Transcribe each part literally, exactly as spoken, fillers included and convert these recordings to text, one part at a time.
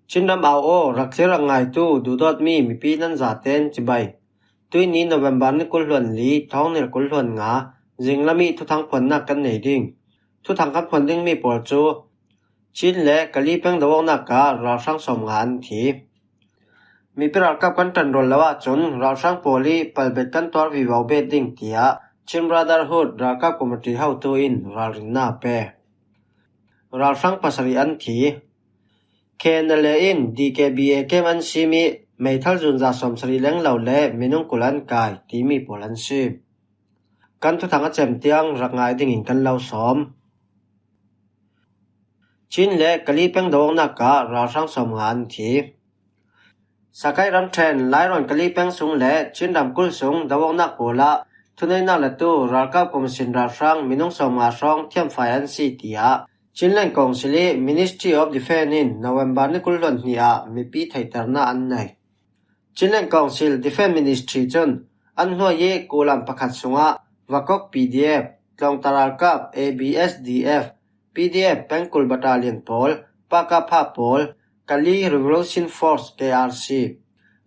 Chin ram au aw, rak thlir rak ngaitu duhdawtmi mipi nan zaten cibai. Tuini November ni kul hluan li, thawng ni kul hluan nga, zinglam ih thuthang phuannak kan nei ding. Thuthang kan phuan dingmi pawl cu Chin le Kali peng do awknak ah ralhrang sawmnga an thi. Mipi ralkap kan ṭanrawl lo ahcun ralhrang pawl ih palbet kan tuar vivo bet ding, tiah Chin Brotherhood ralkap committee hotu in ralrinnak a pe. Ralhrang pasarih an thi. K N L A in D K B A camp an sim ih meithal zunza sawmsarih lenglo le minung kul an kai timi pawl an si. Kan thuthang a cem tiang rak ngai dingin kan lo sawm. Chin le Kali peng do awknak ah ralhrang sawmnga an thi. Sakai ramṭhen Lairawn Kali peng sung le Chin ramkulh sung do awknak pawl ah thuneihnak latu ralkap commission ralhrang minung sawmnga hrawng thiamfai an si, tiah Chinland Council ih Ministry of Defence in November ni kul hluan hnih ah mipi theihternak an nei. Chinland Council Defence Ministry cun an hnuai ih kulam pakhat sungah Vakok P D F, Tlawngta ralkap A B S D F, P D F pengkul battalion pawl, Pakapha pawl, Kali Revolution Force K R C,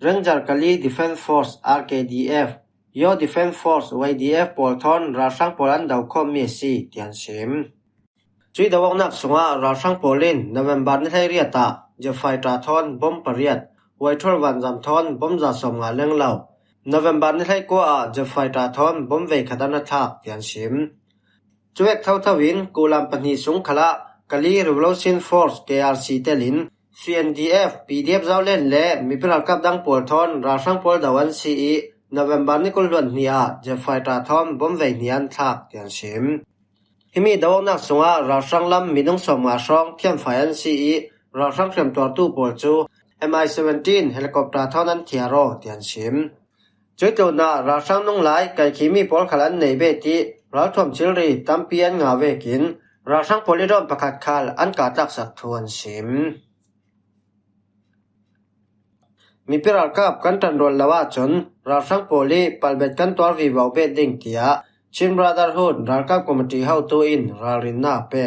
Ranger Kali Defence Force R K D F, Yaw Defence Force Y D F pawl thawn ralhrang pawl an do khawmmi a si, tiah an sim. Cuih do awknak sungah ralhrang pawl in November ni hleiriat ah jet fighter thawn bom pariat, Y twelve vanzam thawn bom za sawmnga lenglo, November ni hleikua ah jet fighter thawn bom veikhat an ra thlak, tiah an sim. Cuvek thotho in kulam pahnih sung khalah Kali Revolution Force K R C telin C N D F, P D F zohlen le mipi ralkap dang pawl thawn ralhrang pawl do an si ih November ni kul hluan hnih ah jet fighter thawn bom veihnih an thlak, tiah an sim. Himi do awknak sungah ralhrang lam minung sawmnga hrawng thiamfai an si ih ralhrang hriamtuartu pawl cu M I seventeen helicopter thawn an thiar aw, tiah an sim. Cuih tlunah ralhrang nunglai kaikhimi pawl khal an nei bet ih ralthuam thilri tampi an ngah vekin ralhrang pawl ih drone pakhat khal an kah tlaksak thu an sim. Mipi ralkap kan ṭanrawl lo ahcun ralhrang pawl ih palbet kan tuar vivo bet ding, tiah Chin Brotherhood ralkap committee hotu in ralrinnak a pe.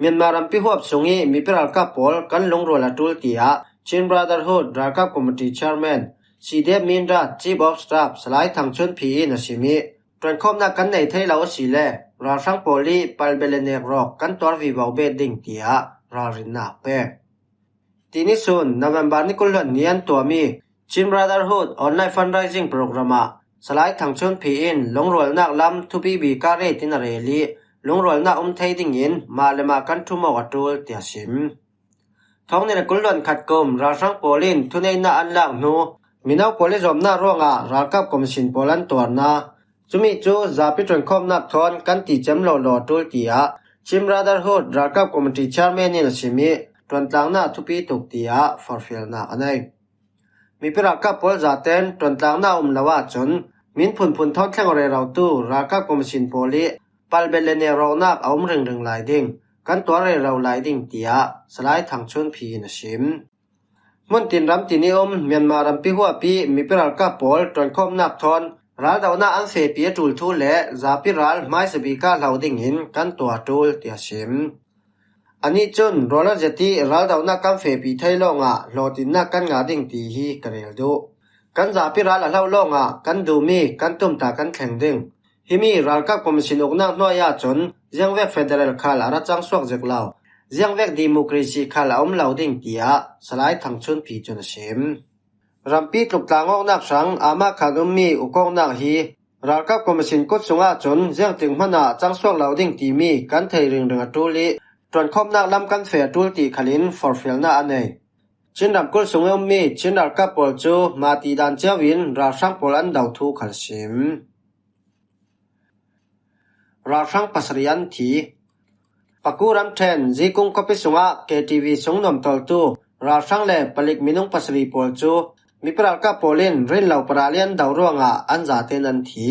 Myanmar rampi huap sung ih mipi ralkap pawl kan lungrual a ṭul, tiah Chin Brotherhood ralkap committee chairman, C D F Mindat Chief of Staff Salai Thang Chun Phi in a sim ih, ṭuankhawmnak kan nei thei lo asile ralhrang pawl ih palbet le nek rawk kan tuar vivo bet ding, tiah ralrinnak a pe. Tini sun November ni kul hluan ni an tuahmi Chin Brotherhood online fundraising program ah Salai Thang Chun Phi in lungrualnak lam thupi bik ah ret in a rel ih lungrualnak um thei dingin mah le mah kan ṭhum awk a ṭul, tiah sim. Thawng ni le kul hluan khat kum ralhrang pawl in thuneihnak an lak hnu mino pawl ih zawmnak ruangah ralkap commission pawl an tuarna, cumi cu zapi ṭuankhawmnak thawn kan ti cem lo law a ṭul, tiah Chin Brotherhood ralkap committee chairman in a sim ih ṭuantlangnak thupi tuk, tiah forhfialnak a nei. Mipi ralkap pawl zaten ṭuantlangnak a um lo ahcun min phunphun thawn thleng rerotu ralkap commission pawl ih palbet le nek rawknak a um ringring lai ding, kan tuar rero lai ding, tiah Salai Thang Chun Phi in a sim. Hmun tin ram tin ih um Myanmar rampi huap ih mipi ralkap pawl ṭuankhawmnak thawn raldohnak an fehpi a ṭul thu le zapi ral hmaisa bik ah hlo dingin kan tuar ṭul, tiah sim. Anih cun rawl a zet ih raldohnak kan fehpi thei lawngah hlawhtlinnak kan ngah ding ti hi ka rel duh. Kan zapi ral a hloh lawngah kan duhmi kan tumtah kan thleng ding. Himi ralkap commission uknak hnuai ahcun ziangvek federal khal a ra cangsuak zik lo, ziangvek democracy khal a um lo ding, tiah Salai Thang Chun Phi cun a sim. Rampi tluk tlang awknak hrang amah khan ummi ukawknak hi ralkap commission kut sungah cun ziangtik hmanh ah cangsuak lo ding timi kan thei ringring a ṭul ih ṭuankhawmnak lam kan feh a ṭul ti khalin forhfialnak a nei. Chin ramkulh sung i ummi Chin ralkap pawl cu mah ti dan cio in ralhrang pawl an do thu khal sim. Ralhrang pasarih an thi. Paku ramṭhen Zikung khuapi sungah K T V sung nuamtawltu ralhrang le palik minung pasarih pawl cu mipi ralkap pawl in rinlo parah lian do ruangah an zaten an thi.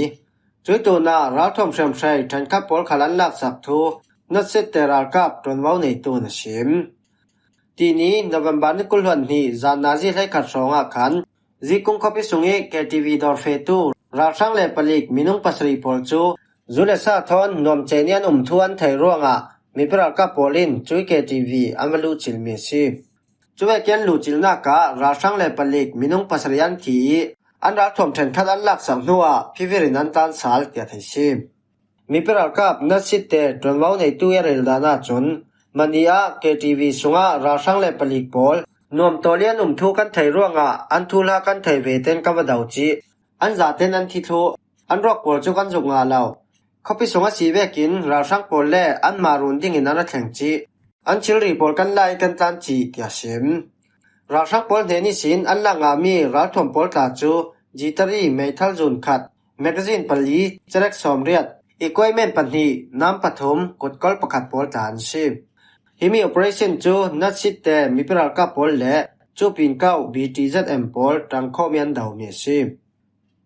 Cuih tlunah ralthuam hriamhrei ṭhenkhat pawl khal an laksak thu Natsitte ralkap ṭuanvo neitu in a sim. Tini November ni kul hluan hnih zan nazi hleikhat hrawngah khan Zikung khuapi sung ih K T V dawr fehtu ralhrang le palik minung pasarih pawl cu zu le sa thawn nuam cein an um thu an theih ruangah mipi ralkap pawl in cuih K T V an va luhcilmi a si. Cuvekin an luhcilhnak ah ralhrang le palik minung pasarih an thi ih an ralthuam ṭhenkhat an laksak hnuah phivir in an tlan sal tiah thei si. Mipi ralkap nasit te ṭuanvo neitu i a rel dan ahcun Mani ah K T V sungah ralhrang le palik pawl nuam tawl ih an um thu kan theih ruangah an thuhla kan theih ve tein kan va do cih an zatein an thi thluh. An ruak pawl cu kan zuk ngah lo. Khuapi sung a si vekin ralhrang pawl le anmah run dingin an ra thleng cih an thilri pawl kan la ih kan tlan cih tiah a sim. Ralhrang pawl hnen ihsin an lak ngahmi ralthuam pawl tla cu zitari meithal zun khat, magazine pali, cerek sawmriat, equipment pahnih, nam pathum, kutkol pakhat pawl tla an si. Himi operation cu nasit te mipi ralkap pawl le cupin kauh B T Z M pawl ṭangkhawm ih an domi a si.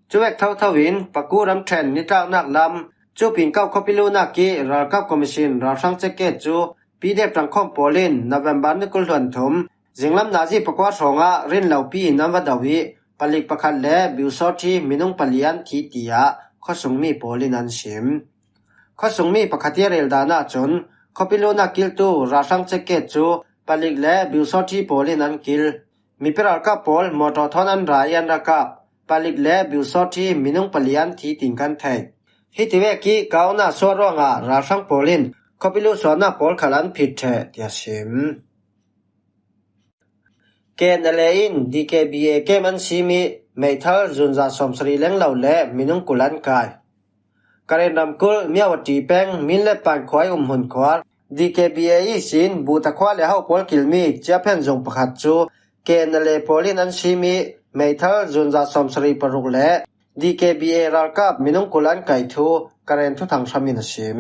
Cuvek thotho in Paku ramṭhen nitlaknak lam cupin kauh khuapi luhnak ih ralkap commission ralhrang ceket cu P D F ṭangkhawm pawl in November ni kul hluan thum zinglam nazi pakua hrawngah rinlopi in an va do ih palik pakhat le biusawṭhi minung pali an thi tiah khuasungmi pawl in an sim. Khuasungmi pakhat ih a rel dan ahcun khuapi luhnak kiltu ralhrang ceket cu palik le biusawṭhi pawl in an kil. Mipi ralkap pawl mawṭaw thawn an ra ih an ra kap. Palik le biusawṭhi minung pali an thi tiin kan theih. Hiti vek ih kauhna suah ruangah ralhrang pawl in khuapi luh suahnak pawl khal an phit ṭheh tiah a sim. K N L A in D K B A kem an sim ih meithal zunza sawmsarih lenglo le minung kul an kai. Karen ramkulh Myawaddy peng Minletpan khua ih umhmun khuar D K B A ihsin Buhta khua le ho pawl kilmi ciaphen zung pakhat cu K N L A pawl in an sim ih meithal zunza sawmsarih paruk le D K B A ralkap minung kul an kaih thu Karen thuthang hram in a sim.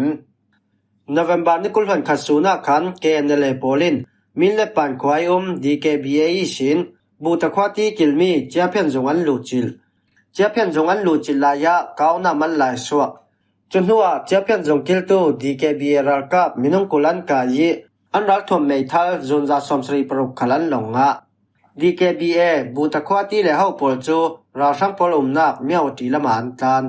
November ni kul hluan khat sun ah khan K N L A pawl in Minletpan khua ih um D K B A ihsin Buhta khua ti kilmi ciaphen zung an luhcilh. Ciaphen zung an luhcilh lai ah kauhna mal lai suak. Cu hnuah ciaphen zung kiltu D K B A ralkap minung kul an kai ih an ralthuam meithal zunza sawmsarih paruk khal an lawng ngah. D K B A, Buhta khua ti le ho pawl cu ralhrang pawl umnak Myawaddy lamah an tlan.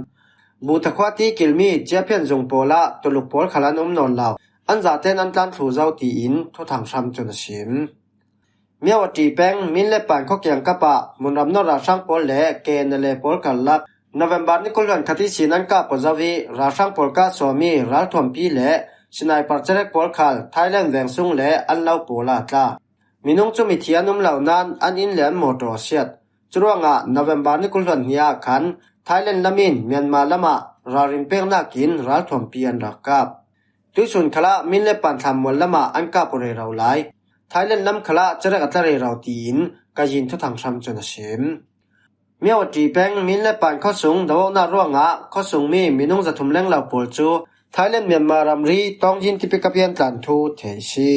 Buhta khua ti kilmi ciaphen zung pawl ah tuluk pawl khal an um nawn lo. An zatein an tlan thluh zo tiin thuthang hram cun a sim. Myawaddy peng Minletpan khua kiangkap ah hmunram nawr ralhrang pawl le K N L A pawl karlak November ni kul hluan khat ihsin an kah pawh zo ih ralhrang pawl kah sawm ih ralthuampi le sniper cerek pawl khal Thailand veng sung le an lo pawl ah tla. Minung cu mithi an um lo nain an inn le an mawṭaw a siat. Curuangah November ni kul hluan hnih ah khan Thailand lam in Myanmar lamah ralrin peknak in ralthuampi an rak kap. Tuihsun khalah Minletpan thlammual lamah an kap aw rero lai. Thailand lam khalah cerek a tla rero tiin Kazin thuthang hram cun a sim. Myawaddy peng Minletpan khuasung do awknak ruangah khuasungmi minung zathum lenglo pawl cu Thailand Myanmar ramri Taunggyi tipikap ih an tlan thu thei a si.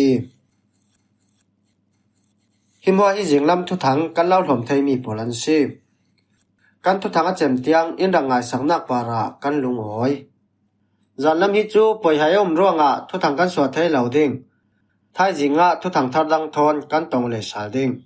Hi hmuah hi zinglam thuthang kan lo hlawm theimi pawl an si. Kan thuthang a cem tiang in rak ngaisaknak parah kan lungawi. Zanlam hi cu poihai a um ruangah thuthang kan suah thei lo ding. Thaizing ah thuthang thar dang thawn kan tong leh sal ding.